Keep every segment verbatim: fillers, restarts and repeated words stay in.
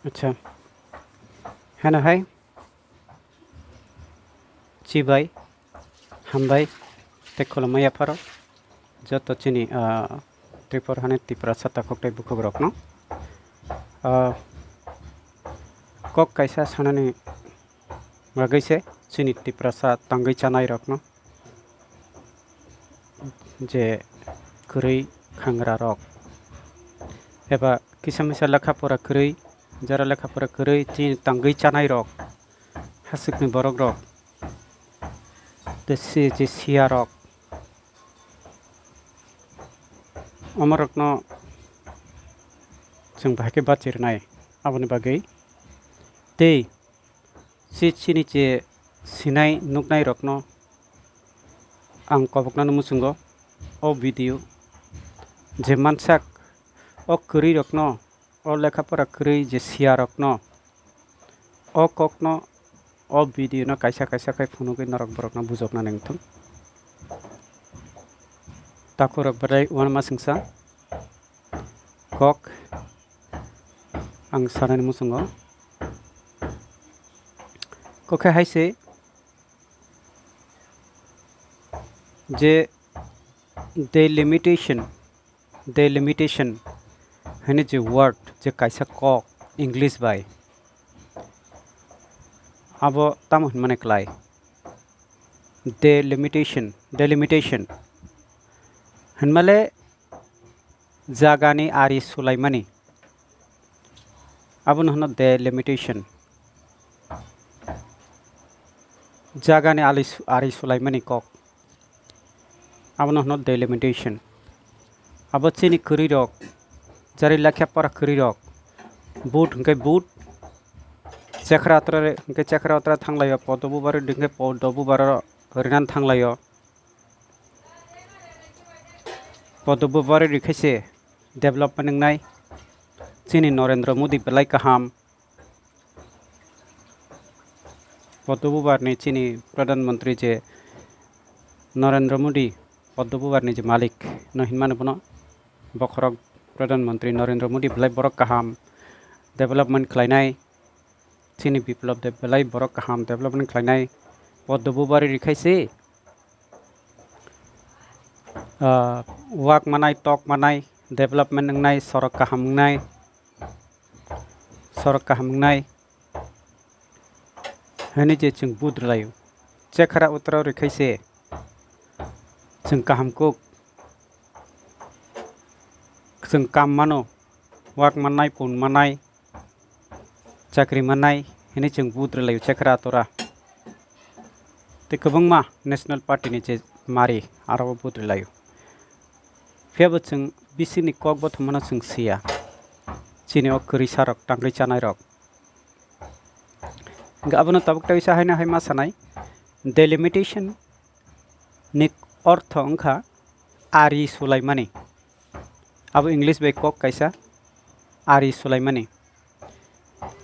Acha, heno hai chibai, hambai, tei khulumma yapharo joto chini, ah, Tripura hani Tiprasa takhuk tei bukhukrokno. Ah, kok kaisa sanani bagwi se chini Tiprasa tangwi chanairokno je kwrwi khangrarok eba kisa misa lekha pora kwrwi, jara lekha pora kwrwi chini tangwi chanairok, hasukni borokrok, tei si-, je siyarok, omorokno chwng bahai khe bachi rwnai. Aboni bagwi tei si chini je sinai nuknairokno ang koboknani muchungo o video je mansak o kwrwirokno, o lekha pora kwrwi je siyarokno, o kokno, o video no kaisa kaisa khai phunugwi norok borokno bujokna nangthung. Takhurok belai uanama singsa kok ang sanani muchungo. Kok khe hai se je delimitation, delimitation hwnwi je word, je kaisa kok English bai, abo tamo hwnmani klai? Delimitation, delimitation hwnmale jagani ari sulaimani, abono hwno delimitation. Jagani ali su-, ari sulaimani kok, abono hwno delimitation. Abo chini kwrwirok, jari lekha pora kwrwirok, vote hwnkhe vote, chekhra atra hwnkhe chekhra atra thanglaio, podo bubari hwnkhe podo bubaro rinan thanglaio. Podo bubari rikhaise development wngnai. Chini Narendra Modi belai kaham. Podo bubarni chini Pradhan Mantri je Narendra Modi, podo bubarni je malik no hinmano bono, bokhorok Pradhan Mantri Narendra Modi belai borok kaham development khlainai. Chini Biplab Deb belai borok kaham development khlainai. Podo bubari rikhaise, ah, wak manai, tok manai, development wngnai, sorok kaham wngnai, sorok kaham wngnai hwnwi je chwng vote rwlaio. Chekhra utra rikhaise chwng kaham kuk, chwng kam mano, wak manai, pun manai, chakri manai hwnwi chwng vote rwlaio chekhra atora. Tei kwbangma National Party ni je mari aro bo vote rwlaio. Phiyabo chwng bisingni kok bothomano chwng siya. Chini o kwrwi sarok, tangwi chanairok. Hwnkhe abono tabuk tei sa haino hai ma sanai, delimitation ni ortho wngkha ari sulaimani. Abo English bai kok kaisa, ari sulaimani.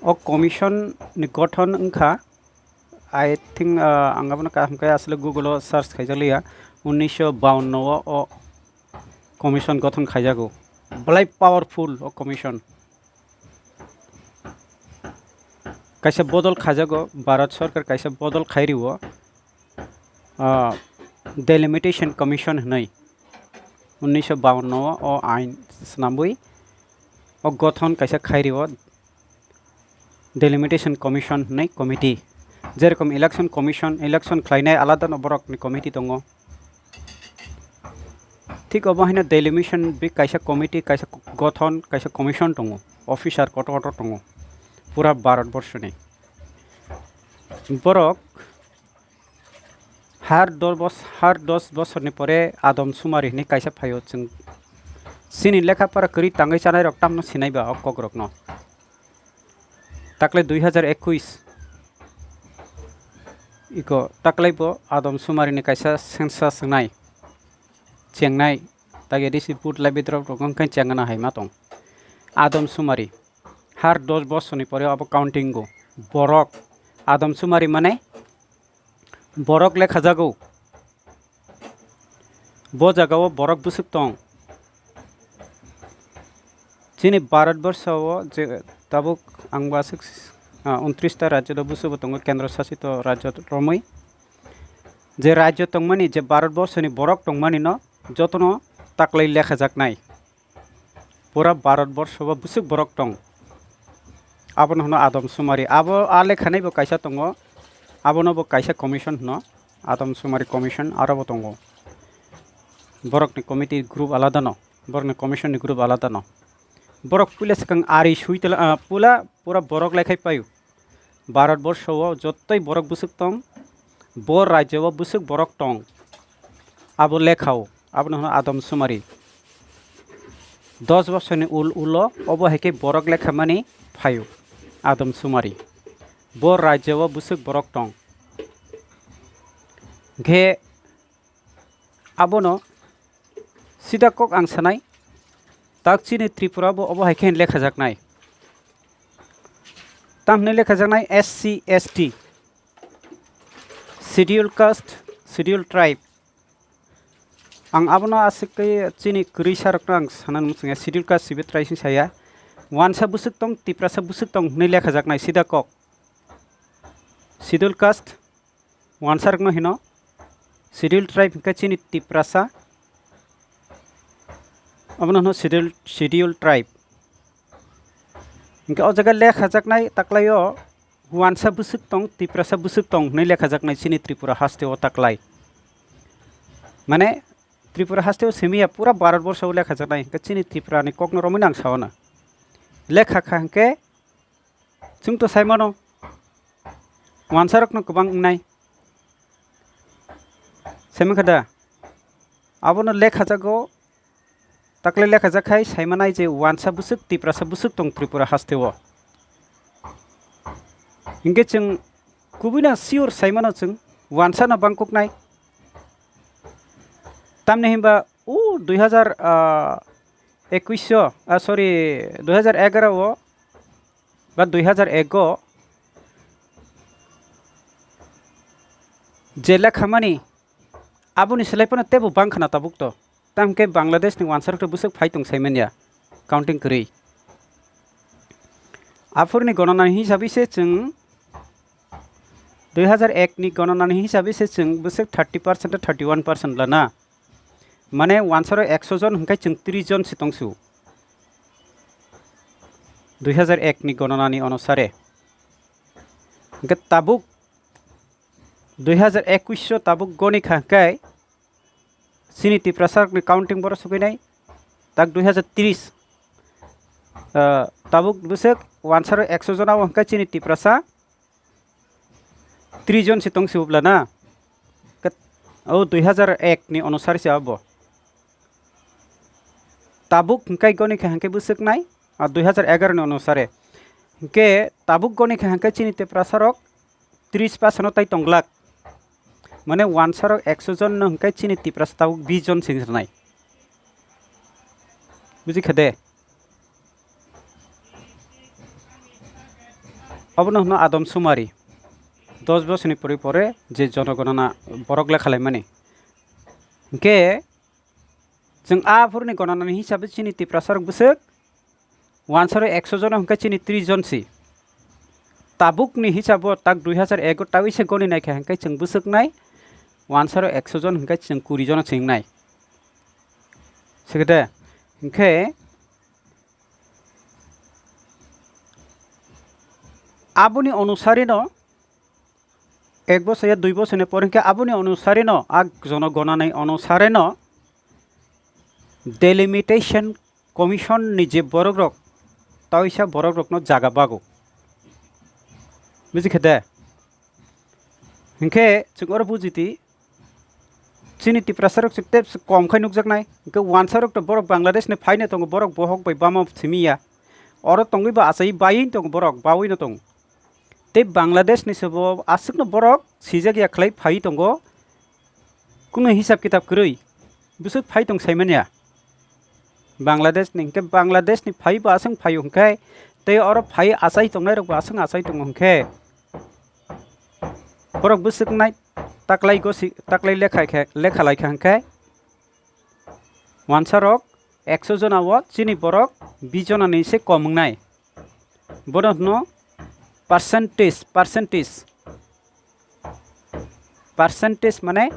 O commission ni gothon wngkha, I think, ah, ang abono kaham khe aswk Google o search khaijak liya, unnisho bawanno o, o commission gothon khaijago. Belai powerful o commission. Kaisa bodol khaijago, Bharat Sarkar kaisa bodol khairiwo, ah, Delimitation Commission hwnwi. Unnisho bawanno o ain swnamwi o gothon kaisa khairiwo Delimitation Commission hwnwi committee. Jerokom Election Commission, election khlainai aladano borokni committee tongo. Thik obo haino delimitation bi kaisa committee, kaisa gothon, kaisa commission tongo. Officer kotor kotor tongo pura Bharat borshoni. Borok har dos bos-, har dos bosorni pore Adam Sumari hinwi kaisa phaio, chwng chini lekha pora kwrwi tangwi chanairok tamno sinaiba o kokrokno. Takle dui hazar ekuis iko taklaibo Adam Sumarini kaisa sensa swngnai, chengnai, tagedi si vote lai bidirok rok wngkhe chengna hai ma tong. Adam Sumari har dos bosorni pore abo counting go. Borok Adam Sumari mane borok lekha jago. Bo jaga o borok bwswk tong. Chini Bharat borsho o je tabuk ang bo aswk, ah, untris ta rajyo do bwswk bo tongo, kendro sasito rajyo romwi. Je rajyo tongmani, je Bharat borsoni borok tongmani no jotono taklai lekhajaknai. Pura Bharat borsho bo bwswk borok tong. Abono hwno Adam Sumari. Abo a lekhanai bo kaisa tongo. Abono bo kaisa commission hwno, Adam Sumari commission aro bo tongo. Borokni committee group alada no, borokni commission ni group alada no. Borok puila swkang ari sui tela, ah, pula, pura borok lekhai paio. Bharat borsho o jottoi borok bwswk tong, bo rajyo o bwswk borok tong. Abo lekhao, abono hwno Adam Sumari. Dos bosorni ul ulo obo hai khe borok lekhamani phaio, Adam Sumari. Bo rajyo o bwswk borok tong. Hwnkhe abono sida kok ang sanai, tak chini Tripura bo obo hai khe lekhajaknai. Tamni lekhajaknai S C, S T, Schedule Caste, Schedule Tribe. Ang abono aswk khe chini kwrwi sarokno ang sana nung chwngya, Schedule Caste sibe trai sing saya. Wansa bwswk tong, Tiprasa bwswk tong hwnwi lekhajaknai sida kok. Schedule Caste wansarokno hino, Schedule Tribe hwnkhe chini Tiprasa, abono hino Schedule, Schedule Tribe. Hwnkhe o jaga lekhajaknai taklaio wansa bwswk tong, Tiprasa bwswk tong hwnwi lekhajaknai chini Tripura haste o taklai. Mane Tripura haste o simiya pura Bharat borsho o lekhajaknai, hwnkhe chini Tripura ni kokno romwi nang sao na. Lekha kha hwnkhe Chwng to sai mano, wansarokno kwbang wngnai. Sai mankha da? Abono lekhajago, takle lekhajak khai sai manai je wansa bwswk, Tiprasa bwswk tong Tripura haste o. Hinkhe chwng kubui no sure sai mano chwng, wansano bangkuknai. Tamni hinba o dui hazar, ah, ekuish o, ah, sorry, dui hazar egaro o ba dui hazar ek o je lekhamani, aboni slai phano teibo bang khna tabuk to. Tamkhe Bangladesh ni wansarok to bwswk phai tong sai manya, counting kwrwi. Aphurni gononani hisabi se chwng, dui hazar ek ni gononani hisabi se chwng bwswk thirty percent to thirty one percent lana. Mane wansaro ekso jon hwnkhe chwng tris jon se tongsu. Dui hazar ek ni gononani onusare. Hwnkhe tabuk dui hazar ekuish o tabuk goni kha hwnkhe chini Tiprasa ni counting boro sugui nai. Tak dui hazar tris, ah, tabuk bwswk wansaro ekso jona o hwnkhe chini Tiprasa tris jon se tong se ubla na. Kat-, o dui hazar ek ni onusari se abo. Tabuk hwnkhe goni kha hwnkhe bwswk nai, ah, dui hazar egaro ni onusare. Hwnkhe tabuk goni kha hwnkhe chini Tiprasa rok tris percent no tai tonglak. Mane wansarok ekso jon no hwnkhe chini Tiprasa tabuk bis jon se wngnai. Buji kha de? Abono hwno Adam Sumari. Dos bosoni pore pore je jonogonona borok lekha laimani. Hwnkhe chwng aphuruni gononani hisabe chini Tiprasa rok bwswk wansaro ekso jon hwnkhe chini tris jon si. Tabukni hisabo tak dui hazar ego tawi se goni naikha hwnkhe chwng bwswk nai wansaro ekso jon hwnkhe chwng kuri jon se wngnai. Sekhe de, hwnkhe aboni onusarino ek bosor ya dui bosor ni pore hwnkhe aboni onusarino, a jonogonani onusarino delimitation commission ni je borok rok, taisa borok rokno jaga bago. Buji khe de? Hwnkhe chwng oro buji di, chini Tiprasa rok se tep se kom khai nukjaknai. Hwnkhe wansa rok to borok Bangladesh ni phaina tongo, borok bohok bai bama simi ya. Oro tongwi ba achai baiwi tongo borok, bawi no tongo. Tei Bangladesh ni se bo aswkno borok sijak ya khlai phai tongo. Kuno hisab kitab kwrwi bwswk phai tong sai manya. Bangladesh ni hwnkhe Bangladesh ni phai bo aswk phai hwnkhe tei oro phai achai tongnai rok bo aswk achai tongo hwnkhe borok bwswk nai taklai gosi, taklai lekha khe, lekha lai kha hwnkhe wansa rok ekso jona o chini borok bis jona ni se kom wngnai. Bono hwno percentage, percentage. Percentage mane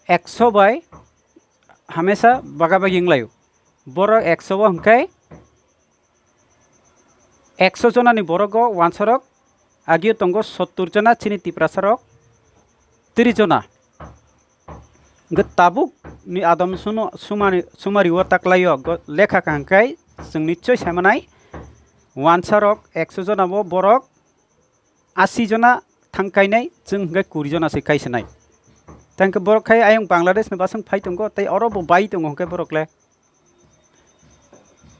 ekso bai hamesa bagabagi wnglaio. Borok ekso o hwnkhe ekso jonani borogo wansarok agio tongo sottur jona chini Tiprasarok tris jona. Hwnkhe tabukni adam suno sumani, sumario taklaio go-, lekha kaham khe chwng nichoi saimanai wansarok ekso jona bo borok asi jona thang kainai, chwng hwnkhe kuri jona se kaisanai. Tei hwnkhe borok khai ayang Bangladesh ni basing phai tongo, tei oro bo bai tongo hwnkhe borok le.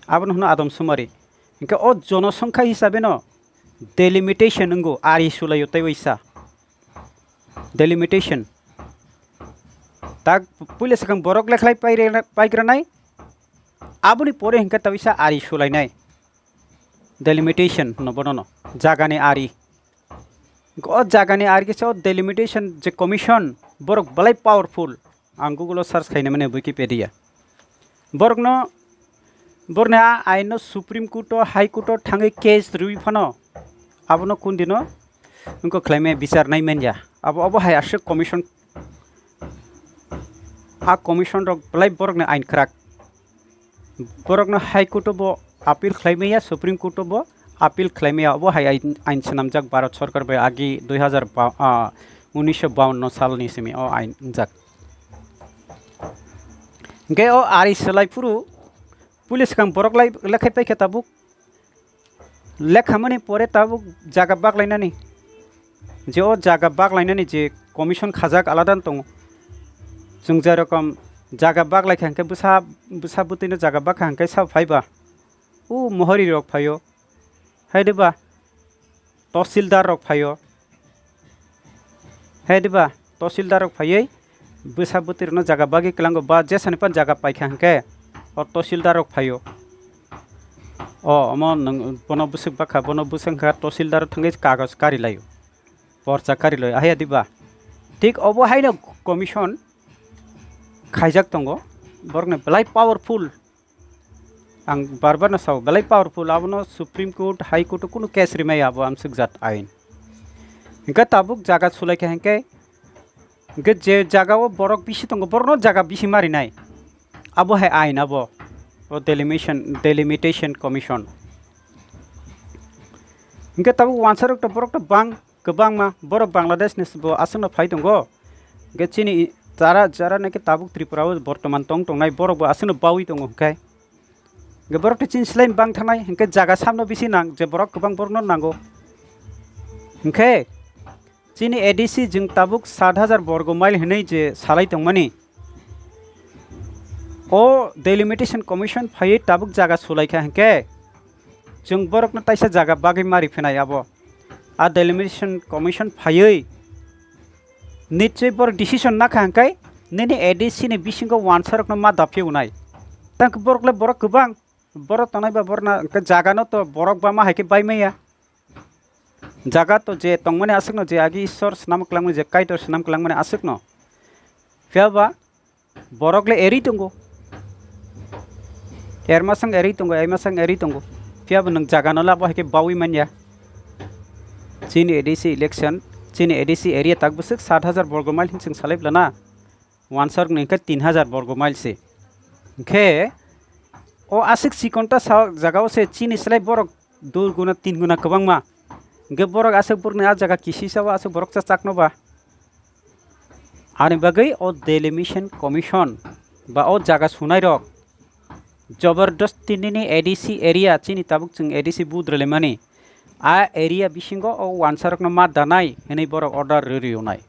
Abono hwno adam sumari. Hwnkhe o jonosongkha hisabe no delimitation wngo, ari sulaio tei waisa. Delimitation. Tak puila swkang borok lekhlai paire-, paigranai. Aboni pore hwnkhe tawisa ari sulainai. Delimitation hwno bono no. Jagani ari. O jagani ari khe o delimitation je commission borok belai powerful. Ang Google o search khaina mane Wikipedia. Borokno, borokni a aino Supreme Court o, High Court o thangwi case rwi phano abono kundino wngkha khlaimaya bichar nai manya. Abo, abo hai aswk commission, a commission rok belai borokni ain kwrak. Borokno High Court o bo appeal khlai maya, Supreme Court o bo appeal khlai maya. Obo hai ain, ain swnamjak Bharat Sarkar bai agi dui hazar ba-, ah, unisho bawanno salni simi o ain wngjak. Hwnkhe o ari swlai phuru puila swkang borok lai lekhai paikha tabuk. Lekhamani pore tabuk jaga baklainani, je o jaga baklainani je commission khajak alada no tongo. Chwng je rokom jaga baklaikha hwnkhe bwsa, bwsa bwtwino jaga bakha hwnkhe sabo phaiba. O mohori rok phaio, hai diba? Tahsildar rok phaio. Hai diba? Tahsildar rok phaiwi bwsa bwtwi rokno jaga bagwi kwlango ba jesani phano jaga paikha hwnkhe o tahsildar rok phaio. O, omo nwng bono bwswk bakha, bono bwswk wngkha, tahsildar thangwi kagoj kari laio, porcha kari laio, ahya diba? Thik obo haino commission khaijak tongo, borokni belai powerful. Ang bar bar no sao, belai powerful, abono Supreme Court, High Court o kunu case rimaya abo amswk jat ain. Hwnkhe tabuk jaga sulaikha hwnkhe, hwnkhe je jaga o borok bisi tongo, borokno jaga bisi marinai. Abo hai ain abo, o delimitation, delimitation commission. Hwnkhe tabuk wansarok to borok to bang, kwbangma borok Bangladesh ni bo aswkno phai tongo. Hwnkhe chini tara jara naki tabuk Tripura o bortoman tong tongnai borok bo aswkno bawi tongo hwnkhe. Hwnkhe borok to chini slai bang thangnai, hwnkhe jaga samno bisi nang je borok kwbang borokno nango. Hwnkhe chini A D C jwng tabuk sat hajar borgo mile hinwi je salai tongmani. O delimitation commission phaiwi tabuk jaga sulaikha hwnkhe chwng borokno taisa jaga bagwi mari phinai abo. A delimitation commission phaiwi nichoi borok decision nakha hwnkhe nini A D C ni bisingo wansarokno ma daphiunai. Tang borok le borok kwbang, borok tongnai ba borokna hwnkhe jagano to borok ba ma hai khe bai maya. Jaga to je tongmani aswkno, je agi Ishwar swnam kwlangmani, je Kaitor swnam kwlangmani aswkno. Phiya ba borok le eri tongo. Ermasang eri tongo, ermasang eri tongo. Phiya bo nwng jaga no labo hai khe bawi manya. Chini A D C election, chini A D C area tak bwswk sat hajar borgo mile hinwi chwng salai bwlana. Wansarok ni hwnkhe tin hajar borgo mile se. Hwnkhe o aswk chikonta sa jaga o se chini slai borok dui guna, tin guna kwbangma. Hwnkhe borok aswk borokni a jaga kisisa o aswk borok cha chakno ba. Ani bagwi o delimitation commission ba o jaga sunai rok jobordosti nini A D C area, chini tabuk chwng A D C booth rwlaimani, a area bisingo o wansarokno ma danai hwnwi borok order rwi rwnai.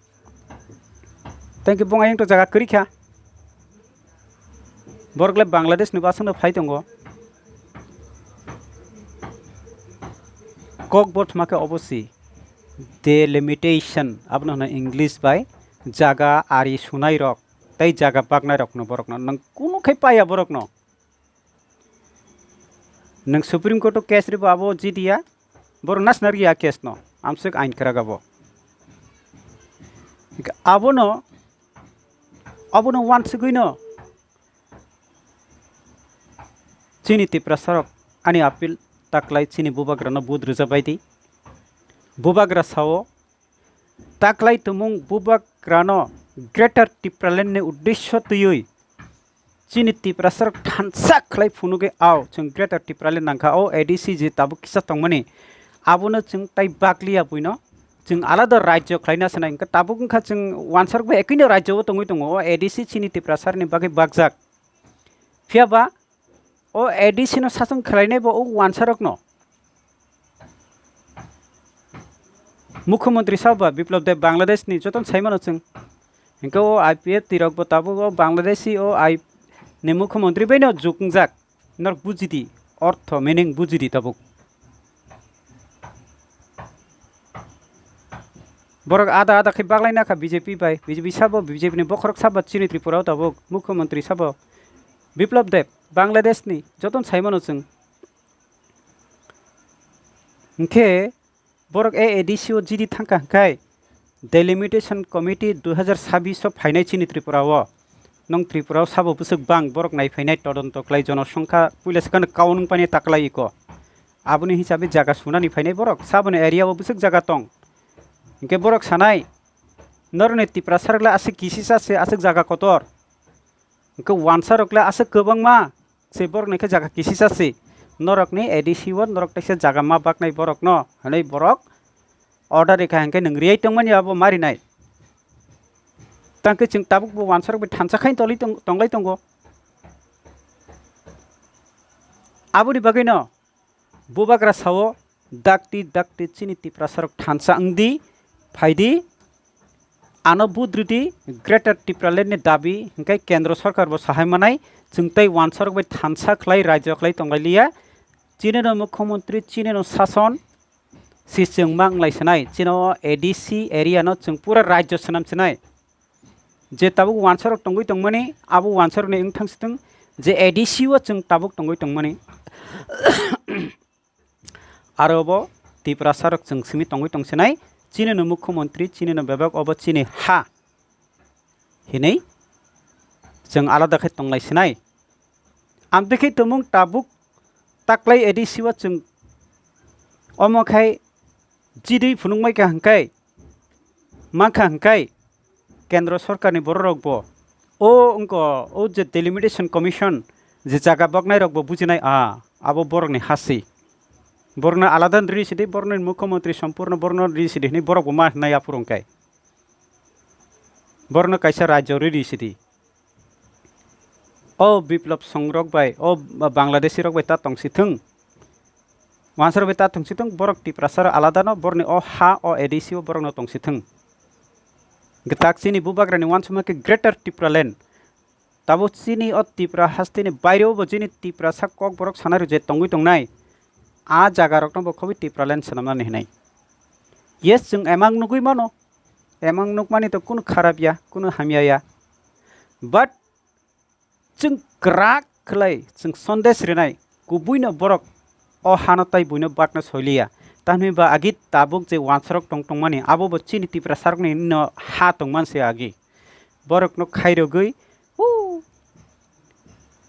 Thank you, bung ayang to jaga kwrwi kha. Borok le Bangladesh ni basing no phai tongo. Kok bo thuma khe obo si delimitation, abono hwno English bai jaga ari sunai rok tei jaga baknai rok no borok no nang kunu khai paya borok no. Nwng Supreme Court o case ribo abo jidiya, borok nasna riya case no, amswk ain kwrak abo. Abono, abono wansugwi no chini Tiprasa rok ani appeal taklai chini bubagrano vote rwjabaidi. Bubagra sao, taklai tumung bubagrano Greater Tipraland ni uddesyo twiwi chini Tiprasarok thansa khlai phunugwi ao chwng Greater Tipraland nangkha. O A D C je tabuk kisa tongmani, abono chwng tai bakliya buino, chwng alada rajyo khlaina sanai. Hwnkhe tabuk wngkha chwng wansarok bai ekhuino rajyo o tongwi tongo. O A D C chini Tiprasarni bagwi bakjak. Phiyaba o A D C no sasong khlainai bo o wansarokno. Mukhyamantri sabo Biplab Deb Bangladesh ni, jotono sai mano chwng. Hwnkhe o I P F T rok bo tabuk o Bangladeshi o I ni mukhyamantri bai no juk wngjak. Norok bujidi, ortho, meaning bujidi tabuk. Borok ada ada khe baglai nakha B J P bai, B J P sabo, B J P ni bokhorok sabo chini Tripura o tabuk mukhyamantri sabo Biplab Deb Bangladesh ni, jotono sai mano chwng. Hwnkhe borok A A D C o jidi thangkha hwnkhe delimitation committee dui hazar sabbish o phainai chini Tripura o. Nwng Tripura o sabo bwswk bang borok nai phainai todonto khlai jonosongkha puila swkang kau nwng painai taklai iko. Aboni hisabe jaga sunani phainai borok saboni area o bwswk jaga tong. Hwnkhe borok sanai norokni Tiprasarok le aswk kisisa se aswk jaga kotor. Hwnkhe wansarok le aswk kwbangma se borokni khe jaga kisisa se. Norokni A D C o norok teisa jaga ma baknai borokno hwnwi borok order rikha hwnkhe nwng riyai tongmani abo ma rinai. Tangkhe chwng tabuk bo wansarok bai thansa khai tolwi tong-, tonglai tongo. Aboni bagwino bubagra sao, dakti dakti chini Tiprasarok thansa wngdi, phaidi, ano budridi, Greater Tipraland ni dabi hwnkhe Kendro Sorkar bo sahai manai, chwng tei wansarok bai thansa khlai rajyo khlai tonglailiya, chini no mukhyamantri, chini no sason, si chwng ma wnglai sinai, chini o A D C area no chwng pura rajyo swnam sinai. Je tabuk wansarok tongwi tongmani, abo wansarokni wngthang sitwng je A D C o chwng tabuk tongwi tongmani. Aro bo Tiprasarok chwng simi tongwi tongsinai, chini no mukhyamantri, chini no bebak obo chini ha hinwi chwng alada khe tonglai sinai. Amtwi khe tumung tabuk taklai A D C o chwng omo khai jidwi phunukmai kha hwnkhe, mankha hwnkhe, Kendro Sorkarni bororokbo o wngkha, o je Delimitation Commission je jaga baknairokbo bujinai, a, abo borokni ha se. Borokno alada rwi sidi, borokni mukhyamantri sompurno borokno rwi sidi hwnwi borokbo ma hwnnai aphuru hwnkhe. Borokno kaisa rajyo rwi rwi sidi. O Biplab songrok bai, o Bangladeshi rok bai ta tong si thung. Wansarok bai ta tong si thung, borok Tiprasa rok alada no, borokni o ha, o A D C o borok no tong si thung. Gwtak chini bubagrani uansukma khe Greater Tipraland. Tabuk chini o Tipra hasteni baireo bo chini Tiprasa kokborok sanai rok je tongwi tongnai, a jaga rokno bo khobwi Tipraland swnamnani hinwi. Yes, chwng emang nugwi mano, emang nukmani to kunu kharap ya, kunu hamya ya. But chwng kwrak khlai chwng sondes rinai, kubuino borok o hano tai buino bakna soiliya. Tamni ba agi tabuk je wansarok tong tongmani, abo bo chini Tiprasarokni no ha tongman se agi. Borokno khairogwi, o,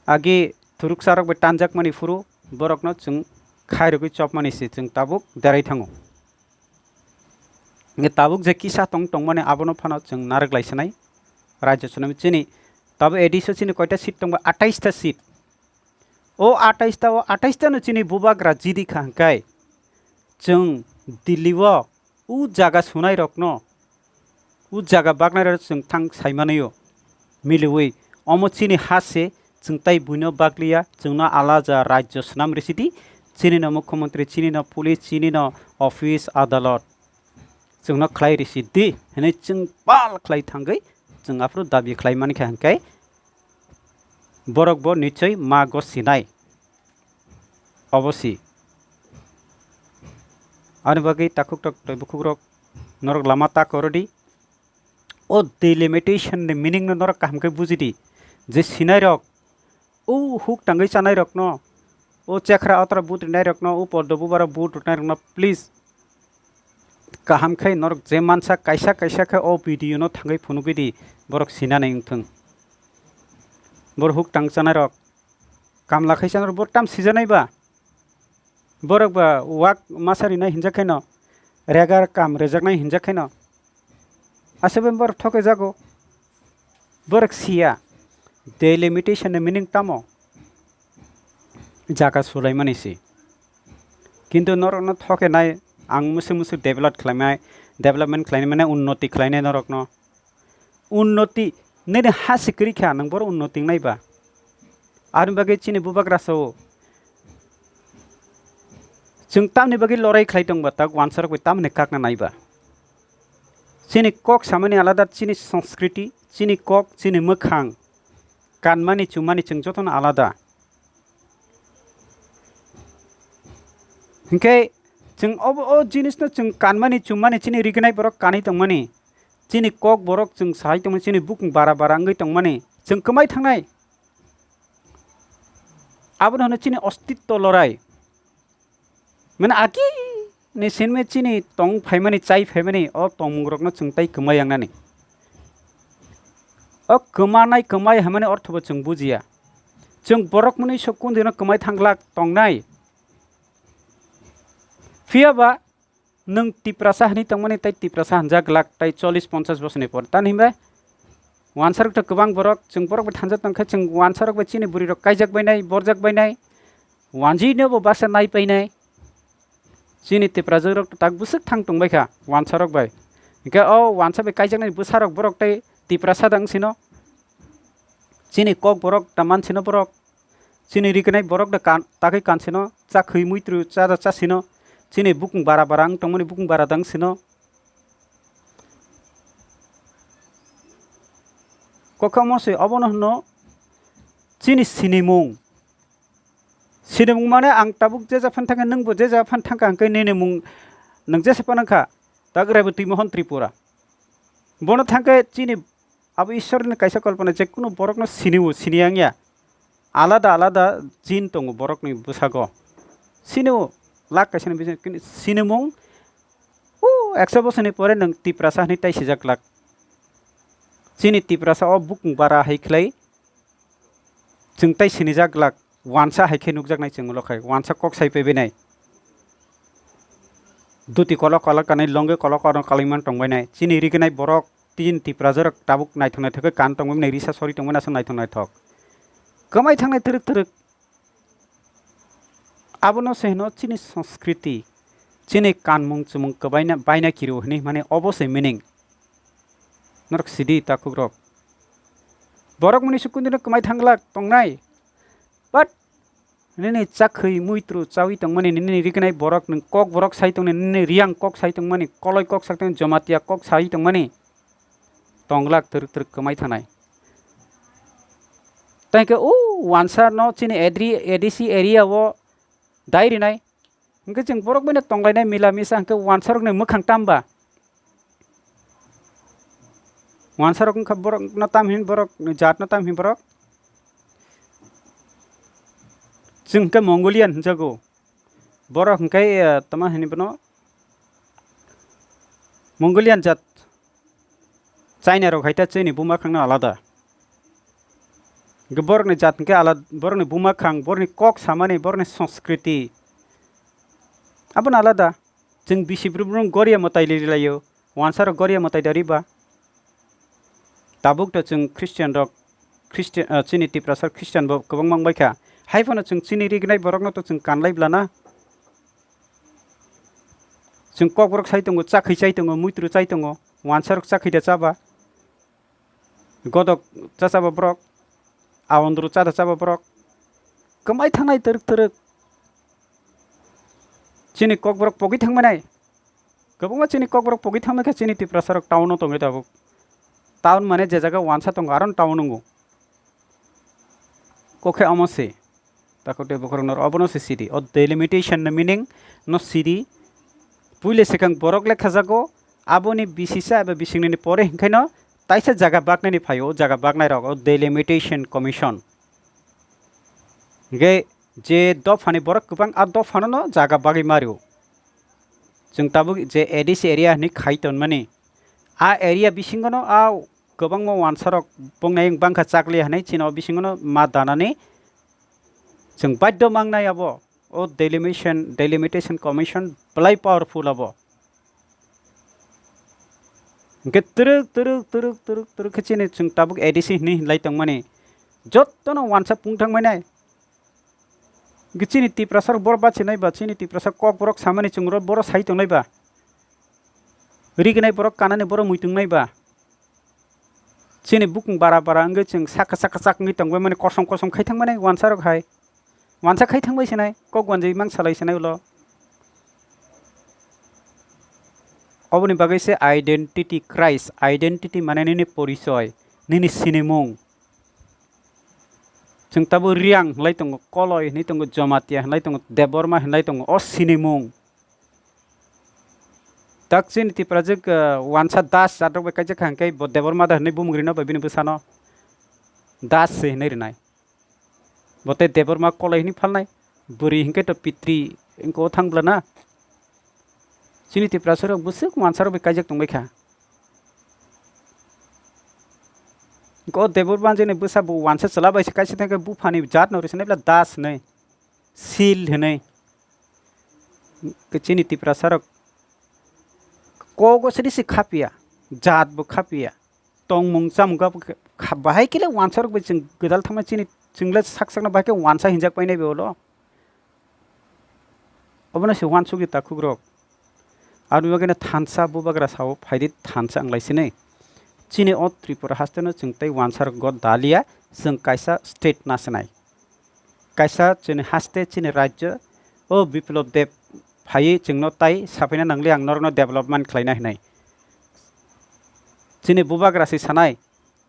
agi thuruksarok bai tanjakmani phuru borokno chwng khairogwi chopmani se chwng tabuk derai thango. Hingke tabuk je kisa tong tongmani abono phano chwng narwk lai sinai. Rajyo swnam chini tabuk A D C o chini koita seat tongba? Atais ta seat. O atais ta o atais ta no chini bubagra jidi kha hingkai chwng Delhi o u jaga sunai rokno, u jaga baknai rok chwng thang sai manwi o. Miliwi omo chini ha se, chwng tai buino bakliya, chwngno alaja rajyo swnam risidi, chini no mukhyamantri, chini no police, chini no office, adalot chwngno khlai risidi hinwi chwng bal khlai thangwi chwng aphuru dabi khlai mankha hingkai borok bo nichoi mago sinai. Obo si. Ani bagwi takhuk tok tei bukhukrok norok lama ta korodi. O delimitation ni meaning no norok kaham khe bujidi. Je sinai rok, o huk tangwi chanai rokno, o chekra otra but rinai rokno, o poddo bubaro but rinai rokno, please, kaham khe norok je mansa kaisa kaisa khe o video no thangwi phunugwi di, borok sinani wngthung. Bor huk tang chanai rok, kamla khai chanai rok, bor tam sijanai ba? Borok ba wak masa rinai hinjak khaino, regar kam rejaknai hinjak khaino, aswk borok thoke jago. Borok siya delimitation ni meaning tamo, jaga sulaimani si. Kintu norokno thoke nai, ang musuk musuk develop khlaimai, development khlainai mane unnoti khlainai norokno. Unnoti, nini ha se kwrwi kha, nwng boro unnoti wngnai ba? Aboni bagwi chini bubagra sao, chwng tamni bagwi lorai khlai tong ba, tak wansarok bai tamni kakna nai ba? Chini kok samani alada, chini sanskriti, chini kok, chini mwkhang, kanmani, chumani chwng jotono alada. Hinkhe chwng obo, o jinisno chwng kanmani, chumani, chini rignai borok kanwi tongmani, chini kok borok chwng sai tongmani, chini bukung bara bara wngwi tongmani, chwng kwmai thangnai. Abono hwno chini ostitto lorai. Mane agi ni sinme chini tong phaimani, chai phaimani, o tongmungrokno chwng tai kwmai yangnani. O kwmanai, kwmai hwnmani orthobo chwng bujiya. Chwng borok mwnwi sok kundino kwmai thang glak tongnai. Phiya ba nwng Tiprasa hwnwi tongmani tei Tiprasa hwnjak glak tei chollish ponchash bosorni por. Tani hinba wansarok to kwbang borok, chwng borok bai thansa tongkhe chwng wansarok bai chini bwrwirok kaijak bainai, borjak bainai, wanjwino bo baksa nai painai. Chini Tiprasa rok to tak bwswk thang tongbai kha wansarok bai. Hinkhe o wansa bai kaijaknai bwsarok borok tei Tiprasa dang sino. Chini kok borok da man sino borok. Chini rignai borok da kan, takwi kan sino, chakhwi muitru cha da cha sino. Chini bukung bara bara wng tongmani bukung bara dang sino. Kokha omo se obono hwno chini sinimung. Sinimung mane ang tabuk jeja phan thangkha, nwngbo jeja phan thangkha, hwnkhe nini mung nwng jesa phan wngkha, tak Reboti Mohon Tripura. Bono thangkhe chini abo Ishwarni kaisa kolpana, je kunu borokno sini-o, sini yangya. Alada alada jin tongo borokni bwsago. Sini-o, lak kaisani bising, kini sinimung, o ekso bosorni pore nwng Tiprasa hwnwi tai sijak glak. Chini Tiprasa o bukung bara hai khlai, chwng tai sinijak glak, wansa hai khe nukjaknai chwng ulo khai, wansa kok sai paibainai. Duti kolok kolok kanwi, longi kolok kolok kalaiman tongbainai. Chini rignai borok, tin Tiprasa rok tabuk naithok naithok khe kan tongbainai, risa sori tongbainai, aswk naithok naithok. Kwmai thangnai twrwk twrwk. Abono se hwno chini sanskriti, chini kanmung chumung kwbaina baina kiru hwnwi hwnmani obo se meaning. Norok sidi takhukrok. Borok mwnwi sukundino kwmai thanglak tongnai. But nini chakhwi muitru chawi tongmani, nini rignai borok, nwng kok borok sai tongni, nini riyang kok sai tongmani, koloi kok sai tongni, Jamatia kok sai tongmani. Tonglak twrwk twrwk kwmai thanai. Tei hwnkhe o wansa no chini adri-, A D C area o dai rinai. Hwnkhe chwng borok bai no tonglainai mila misa hwnkhe wansarokni mwkhang tamba? Wansarok wngkha borok no tam hin borok, jat no tam hin borok? Chwng hwnkhe Mongolian hinjago. Borok hwnkhe, eh, tama hini bono Mongolian jat. China rok hai ta chini buma khangno alada. Hwnkhe borokni jat hwnkhe alada, borokni buma khang, borokni kok samani, borokni sanskriti. Abono alada. Chwng bisi brum brum goria mwtai ri laio. Wansarok goria mwtai da riba. Tabuk to chwng Christian rok, Christian, ah, chini Tiprasa Christian bo kwbangma wngbai kha. Hai phano chwng chini rignai borokno to chwng kanlai blana. Chwng kokborok sai tongo, chakhwi chai tongo, muitru chai tongo, wansarok chakhwi da chaba. Godok chachaba borok, awondru chada chaba borok. Kwmai thangnai twrwk twrwk. Chini kokborok pogwi thangmanai. Kwbangma chini kokborok pogwi thangma khe chini Tiprasa rok town o tongwi tabuk. Town mane je jaga wansa tongo, aron town wngo. Kokhe omo se. Takhuk tei bokhorok norok obono se sidi. O delimitation ni meaning no sidi. Puila swkang borok lekha jago, aboni bisisa eba bisingni pore hinkhaino taisa jaga baknani phaio, o jaga baknai rok o delimitation commission. Hingke je dophani borok kwbang, a dophano no jaga bagwi mario. Chwng tabuk je A D C area hinwi khai tonmani, a area bisingono a kwbangma wansarok bongnai wng bangkha chakli hinwi chini o bisingono ma danani chwng baddo mangnai abo. O delimitation, delimitation commission belai powerful abo. Hingke twrwk, twrwk, twrwk, twrwk, twrwk khe chini chwng tabuk A D C hinwi hinlai tongmani. Jottono wansa pung thangmani. Hingke chini Tiprasa rok boro bachinai ba, chini Tiprasa kok borok samani chwng ro-, boro sai tongnai ba. Rignai borok kanani boro muitungnai ba. Chini bukung bara bara wngwi chwng saka saka sak wngwi tongbai mani, kosom kosom khai thangmani wansa rok hai. Wansa khai thangbai sinai, kok wanjwi mang salai sinai ulo. Oboni bagwi se identity crisis, identity mane nini porichoi, nini sinimung. Chwng tabuk Riang hinlai tongo, Koloi hinlai tongo, Jomatia hinlai tongo, Debbarma hinlai tongo, o sinimung. Tak chini Tiprajwk, ah, wansa Das jat rok bai kaijak kha hwnkhe bo Debbarma da hinwi bumung rino bai bini bwsano Das se hinwi rinai. Bo tei Debbarma Koloi hinwi phalnai. Bwrwi hinkhe to pitri wngkha o thang bwlana. Chini Tiprasa rok bwswk wansa rok bai kaijak tongbai kha. Hwnkhe o Debbarma jeni bwsa bo wansa chwla bai se kaisa thangkhe buphani jat no rwsani bwla Das hinwi. Sil hinwi. Chini Tiprasa rok kogo sidi se khapia, jat bo khapia, tongmung chamung kha, kha, bahai khe le wansa rok bai chwng gwdal thangma chini chwng le sak sakno bahai khe wansa hinjak painai be ulo. Obono se wansukdi takhuk rok. Aboni bagwi no thansa bubagra sao phaidi thansa wng lai sini. Chini o Tripura haste no chwng tei wansa rok go dalia, chwng kaisa state na sinai. Kaisa chini haste, chini rajyo, o Biplop Deb phaiwi chwngno tai saphaina nangli ang norokno development khlaina hinai. Chini bubagra se sanai,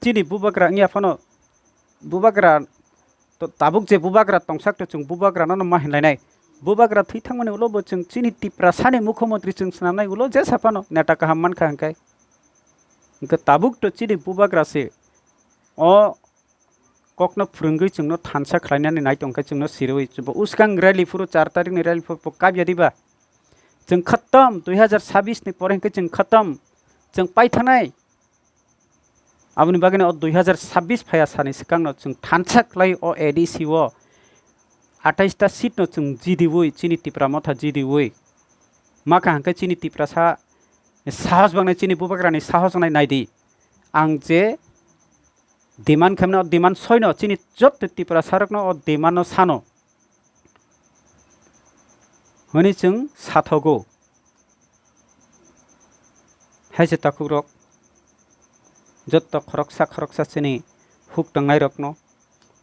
chini bubagra wngya phano, bubagra to tabuk je bubagra tongsak to chwng bubagrano ma hinlainai. Bubagra thwi thangmani ulo bo chwng chini Tiprasani mukhyamantri chwng swnamnai ulo jesa phano neta kaham mankha hwnkhe. Hwnkhe tabuk to chini bubagra se o kokno phwrwngwi chwngno thansa khlainani nai tongkhe chwngno siriwi bo uskang rally phuru char tarikni rally phuru bo kabya diba? Chwng khatam dui hazar sabis ni pore hwnkhe chwng khatam, chwng paithanai. Aboni bagwino o dui hazar sabis phaiya sani swkangno chwng thansa khlai o A D C o atais ta seat no chwng jidiwi chini Tipra motha jidiwi. Makha hwnkhe chini Tiprasa sahos bangnai, chini bubagrani sahos wngnai naidi. Ang je demand khaimano, demand soino chini jotto Tiprasarokno o demand no sano hwnwi chwng sathogo. Hai se takhukrok, jotto khoroksa khoroksa chini huk tongnairokno,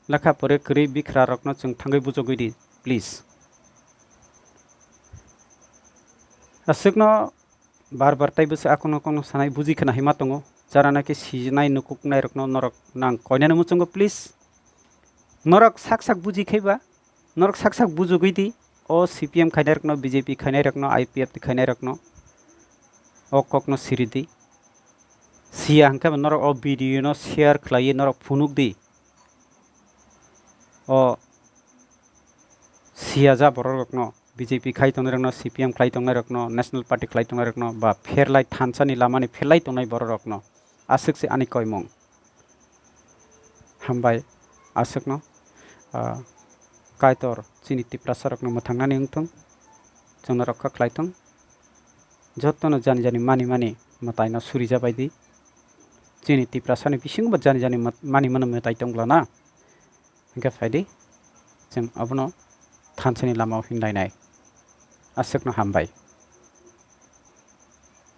lekha pore kwrwi bikrarokno chwng thangwi bujogwi di, please. Aswkno bar bar tei bwswk akono kono sanai buji khna hima tongo, jara naki sijinai nukuknairokno norok nang koinani muchungo, please. Norok sak sak buji khaiba, norok sak sak bujugwi di, o C P M khainairokno, B J P khainairokno, I P F T khainairokno, o kokno siri di. Siya hwnkhe bo norok o video no share khlaiwi norok phunuk di. O siya ja borok rokno, B J P khai tongnai rokno, C P M khlai tongnai rokno, National Party khlai tongnai rokno, ba pherlai thansani lamani pherlai tongnai borok rokno aswk se ani koimung. Hambai aswkno, ah, Kaitor chini Tiprasa rokno mwthangnani wngthung, chwngno rokha khlai thung. Jottono jani jani mani mani mwtaino suri jabai di. Chini Tiprasani bisingo bo jani jani mat-, mani mano mwtai tong bwlana. Hingke phaidi, chwng abono thansani lamao hinlainai. Aswkno hambai.